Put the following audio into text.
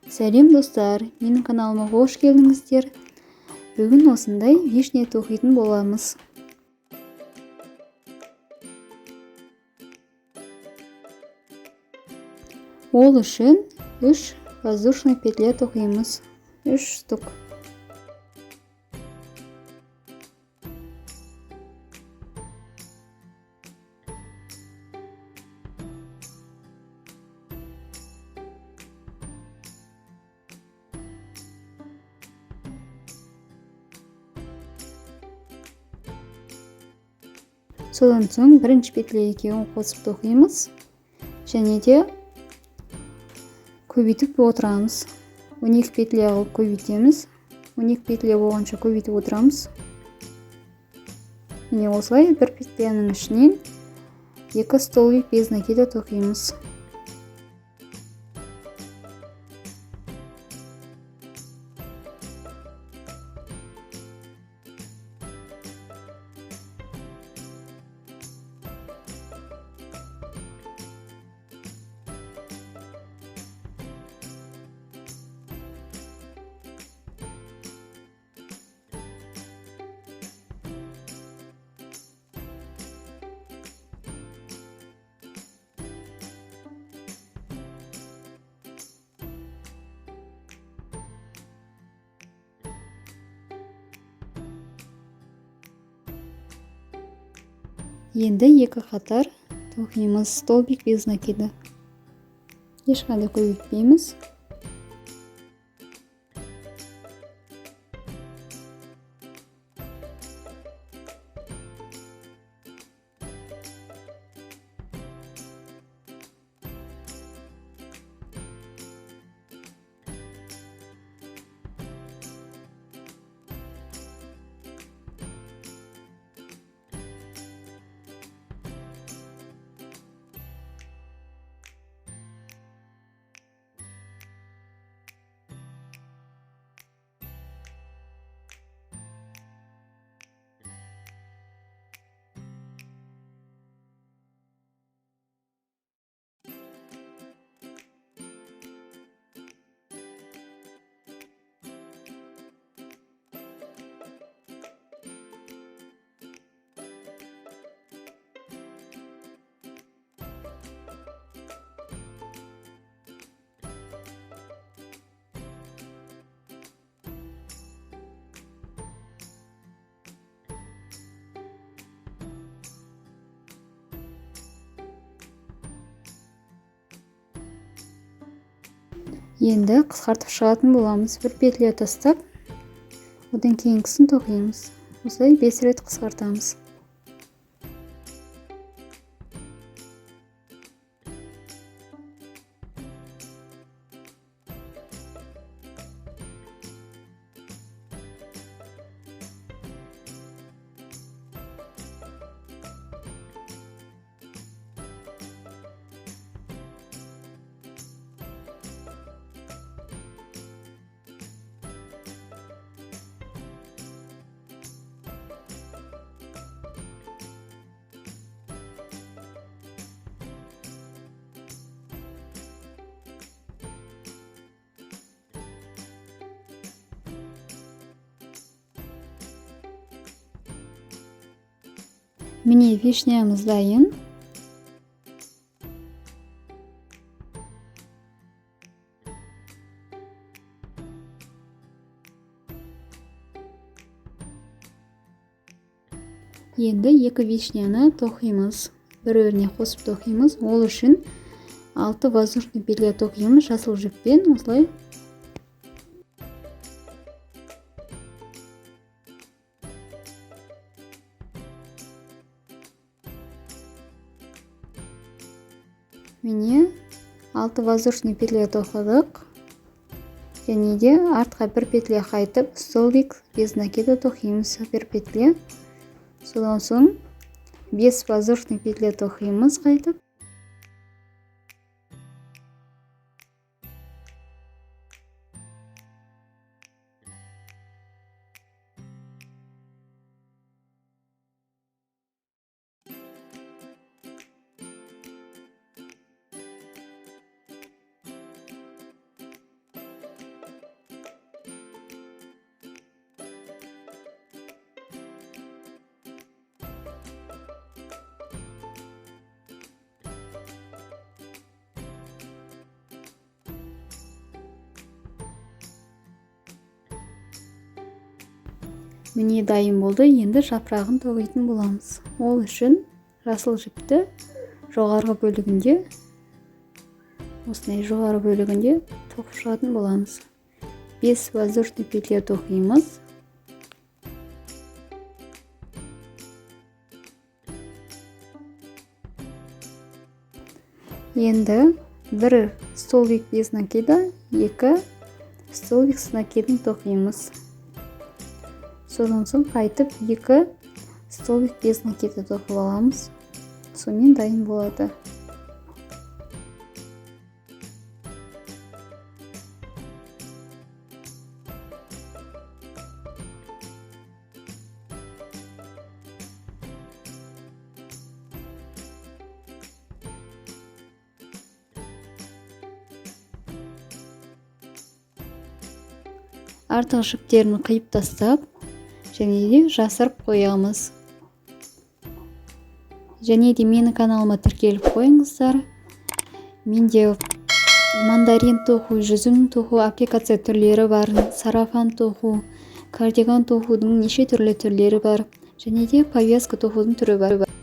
Сәлем достар, менің каналыма қош келдіңіздер. Бүгін осындай вишня тоқитын боламыз. Ол үшін 3 воздушный петля тоқимыз, 3 штук. Содан соң бірінші петля екеуін қосып тоқимыз және де көбейтіп отырамыз. 12 петля қылып көбейтеміз. 12 петля болғанша көбейтіп отырамыз. Міне осылай бір петляның ішінен 2 столбик без накида тоқимыз. Енді 2 қатар тоқимыз столбик без накида. Ешқандай көбейтпейміз. Енді қысқартып шығатын боламыз. Бір петля тастап, одан кейінгісін тоқимыз. Осылай 5 рет қысқартамыз. Міне вишнямыз дайын. Енді 2 вишняны тоқимыз. Бір-біріне қосып тоқимыз. Ол үшін 6 воздушный петля тоқимыз жасыл жіппен осылай. Міне 6 воздушный петля тоқыдық. Және де артқа бір петля қайтып столбик без накида тоқимыз бір петля. Содан соң 5 воздушный петля тоқимыз қайтып. Міне, дайын болды. Енді жапырағын тоқитын боламыз. Ол үшін жасыл жіпті жоғарғы бөлігінде, осындай жоғары бөлігінде тоқып шығатын боламыз. 5 воздушный петля тоқимыз. Енді 1 столбик без накида, 2 столбик с накидом тоқимыз. Содан соң қайтып 2 столбик без накида тоқып аламыз. Сонымен дайын болады. Артық жіптерін қиып тастап, және де жасырып қоямыз. Және де менің каналыма тіркеліп қойыңыздар. Менде мандарин тоқу, жүзім тоқу аппликация түрлері бар, сарафан тоқу, кардиган тоқудың неше түрлі түрлері бар, және де повязка тоқудың түрі бар.